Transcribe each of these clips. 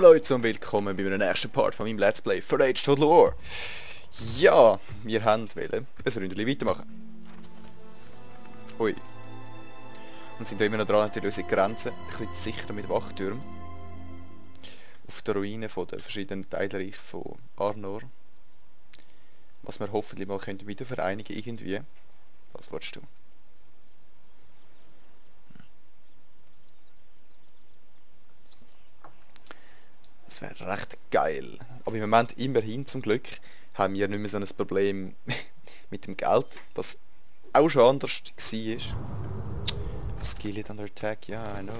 Leute und willkommen bei meinem nächsten Part von meinem Let's Play für Age Total War. Ja, wir haben wollen ein Ründchen weitermachen. Ui. Und sind immer noch dran, natürlich unsere Grenzen ein bisschen zu sichern mit Wachtürmen. Auf der Ruine von den verschiedenen Teilreichen von Arnor. Was wir hoffentlich mal können wieder vereinigen irgendwie. Was willst du? Das wäre recht geil. Aber im Moment immerhin zum Glück haben wir nicht mehr so ein Problem mit dem Geld, was auch schon anders war. Skill it under attack, ja, I know.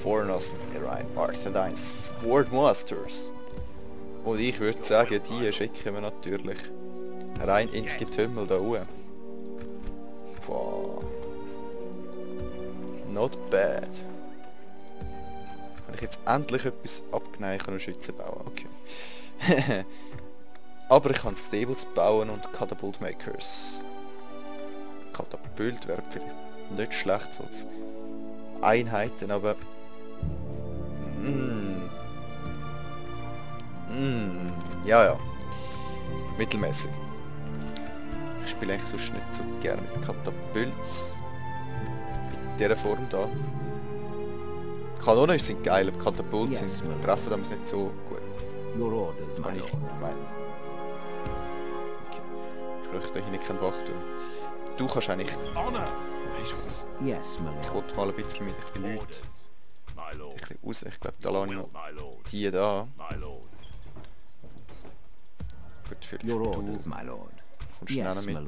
Foreigners, rein, Dúnedain, Swordmasters. Und ich würde sagen, die schicken wir natürlich rein ins Getümmel da oben. Wow. Not bad. Kann ich jetzt endlich etwas abgeneigt, ich kann eine Schütze bauen, okay. Aber ich kann Stables bauen und Catapult Makers. Katapult wäre vielleicht nicht schlecht so als Einheiten, aber... ja. Mittelmäßig. Ich spiele eigentlich sonst nicht so gerne mit Katapults. In dieser Form da. Kanonen sind geil, aber Katapults treffen damals nicht so gut. Kann ich meinen. Okay. Ich möchte hier hinten keinen Wachturm. Du kannst eigentlich... Weißt du was? Ich wollte mal ein bisschen mit den Leuten. Ein bisschen raus. Ich glaube, da lasse ich noch die da. Gut, vielleicht du kommst schneller mit.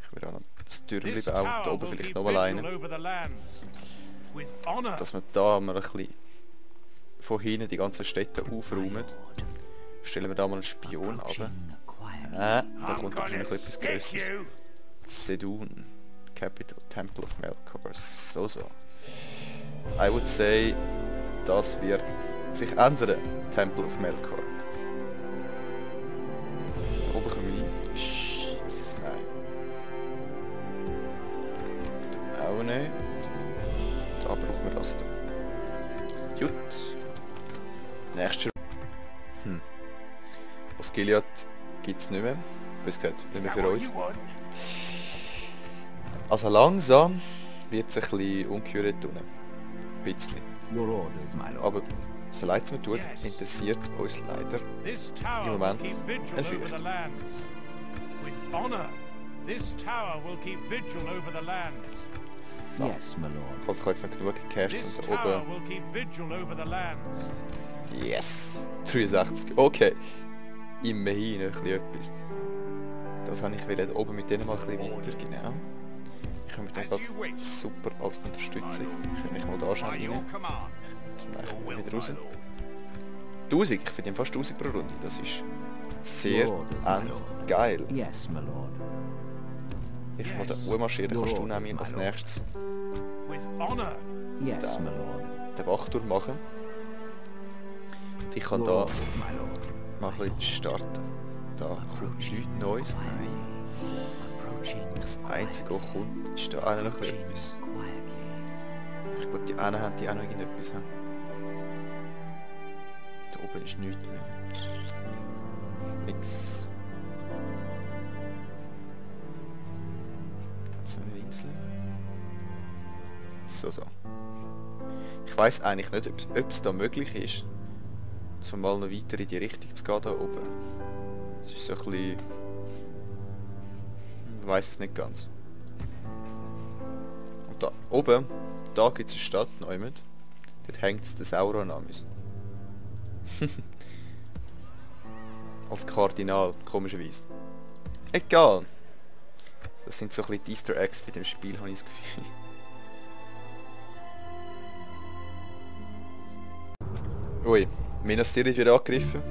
Ich will auch noch das Türmchen bauen, da oben vielleicht noch alleine. Dass wir da mal ein bisschen von hinten die ganzen Städte aufräumen. Stellen wir da mal einen Spion ab. Da kommt wahrscheinlich etwas Größeres. Sedûn, Capital, Temple of Melkor, so. I would say, das wird sich ändern, Temple of Melkor. Da oben kommen wir rein. Shit, nein. Da auch nicht. Da brauchen wir das da. Gut. Nächster. Was Gilead gibt es nicht mehr. Bis gesagt, nicht mehr für uns. Also langsam wird es ein bisschen ungeheuert tun. Ein bisschen. Aber so leid es mir tut, interessiert uns leider im Moment ein Fürcht. So. Ich hoffe, ich habe jetzt noch genug gecasht und da oben... Yes! 63, okay. Immerhin ein bisschen etwas. Das habe ich wieder oben mit denen mal ein bisschen weiter, genau. Ich komme dann gerade super als Unterstützung. Ich kann mich mal da schnell rein. Ich komme wieder raus. 1000, ich verdiene fast 1000 pro Runde. Das ist sehr geil. Ich muss da marschieren, kannst du nämlich als nächstes den Wachturm machen. Und ich kann da mal ein bisschen starten. Da kommt nichts Neues, nein. Das Einzige, was kommt, ist da auch noch etwas. Ich glaube, die einen haben die auch noch irgendetwas. Haben. Da oben ist nichts mehr. Nix. So eine Insel. So. Ich weiss eigentlich nicht, ob es da möglich ist, zumal noch weiter in die Richtung zu gehen da oben. Es ist so ein bisschen... Ich weiss es nicht ganz. Und da oben, da gibt es eine Stadt, Neumond. Dort hängt der Sauron an müssen. Als Kardinal, komischerweise. Egal. Das sind so ein bisschen die Easter Eggs bei dem Spiel, habe ich das Gefühl. Ui, Minas Tirith wird angegriffen.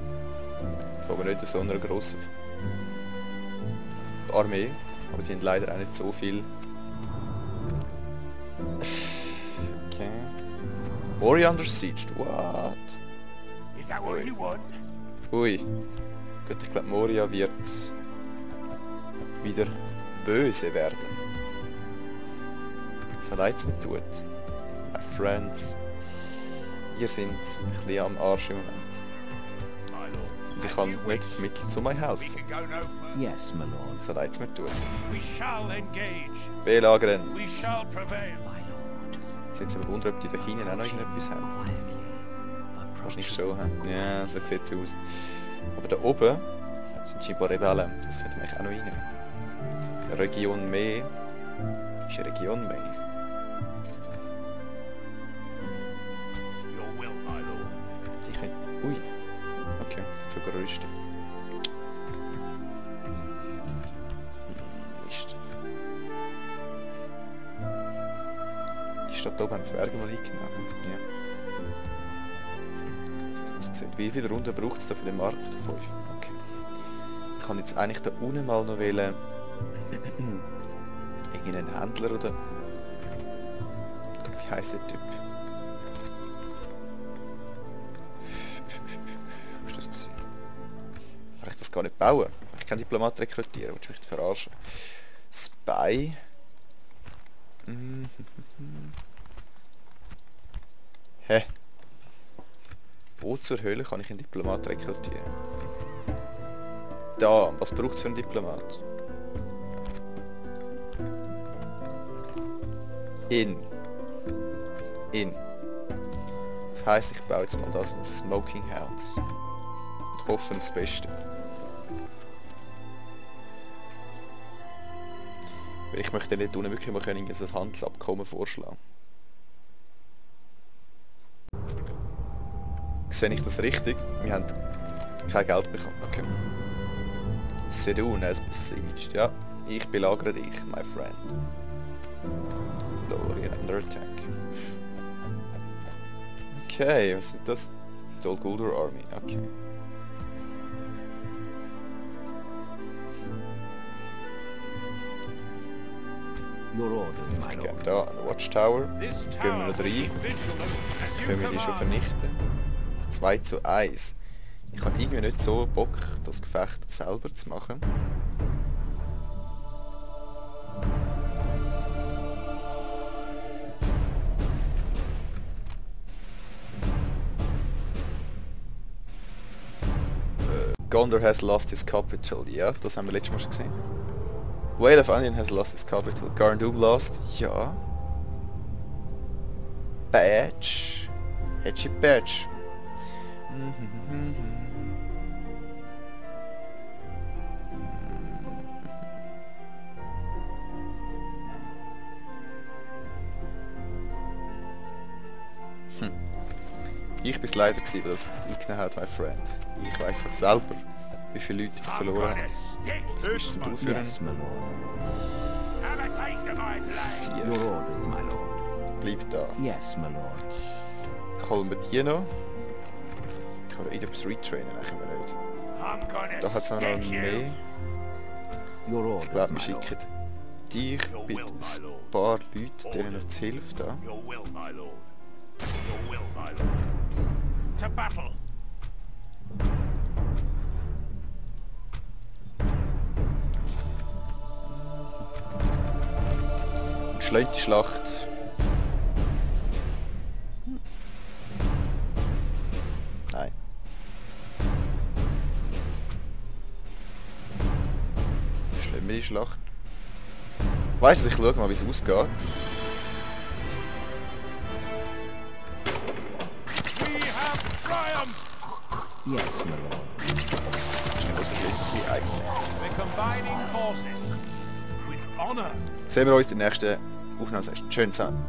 Aber nicht so einer grossen Armee. Aber sie haben leider auch nicht so viel. Okay. Moria under siege. What? Ui. Gut, ich glaube Moria wird wieder böse werden. So leid es mir tut. friends. Ihr seid ein bisschen am Arsch im Moment. Und ich habe nicht die Mittel zu mir helfen. Yes, my lord. So leid es mir tut. We shall engage. Belagern. We shall prevail. My lord. Jetzt sind sie aber wundern, ob die da hinten auch noch irgendetwas haben. Quietly. Wahrscheinlich schon, he? Ja, so sieht es aus. Aber da oben sind scheinbar Rebellen. Das könnte man eigentlich auch noch reinnehmen. Region mehr. Ist eine Region mehr. Your will, my lord. Die können... Ui. Okay, sogar Rüstung. Mist. Die Stadt oben haben Zwerge mal eingenommen. Ja. So aussieht. Wie viele Runden braucht es da für den Markt? 5. Okay. Ich kann jetzt eigentlich da unten mal noch wählen. Irgendeinen Händler oder... Wie heisst der Typ? Was ist das gewesen? Kann ich das gar nicht bauen? Ich kann Diplomat rekrutieren, willst du mich verarschen? Spy? Hä? Wo zur Hölle kann ich einen Diplomat rekrutieren? Da, was braucht es für einen Diplomat? In. Das heisst, ich baue jetzt mal das ein Smoking House. Und hoffe aufs Beste. Weil ich möchte nicht unten wirklich mal ein Handelsabkommen vorschlagen. Sehe ich das richtig? Wir haben kein Geld bekommen. Okay. Sedûn has besieged. Ja, ich belagere dich, my friend. Lorien under attack. Okay, was ist das? Dolguldur Army, okay. Your orders, my Okay, lord. da, eine Watchtower. This Gehen wir tower noch will rein. keep vigilant as you Können wir die schon command. vernichten? 2:1. Ich habe irgendwie nicht so Bock, das Gefecht selber zu machen. Gondor has lost his capital. Ja, das haben wir letztes Mal schon gesehen. Whale of Onion has lost his capital. Garndum lost. Ja. Badge. Hedgy Badge. Ich bin es leider gewesen, der das eingenommen hat, my friend. Ich weiss doch selber, wie viele Leute ich I'm verloren gonna habe. stick Was to bist denn du für ein Yes, my lord. Have a taste of my blade. Sieg? Your orders, my lord. Bleib da. Yes, my lord. Ich hole mir die noch. Ich kann irgendwas retrainen, eigentlich wir nicht. I'm gonna Da hat es noch stick you. mehr. Your Ich orders, glaube, wir my lord. schicken dich mit ein paar Leuten, denen wir zu Hilfe da. Your will, my lord. Your will, my lord. To battle. Und schlägt die Schlacht. Nein. Schlagen wir die Schlacht. Weißt du, ich schaue mal, wie es ausgeht. We have triumphed. Yes, my lord. Schnell, was geschrieben sie eigentlich. We're combining forces with honor. Sehen wir uns in der nächsten Aufnahme. Schön zusammen.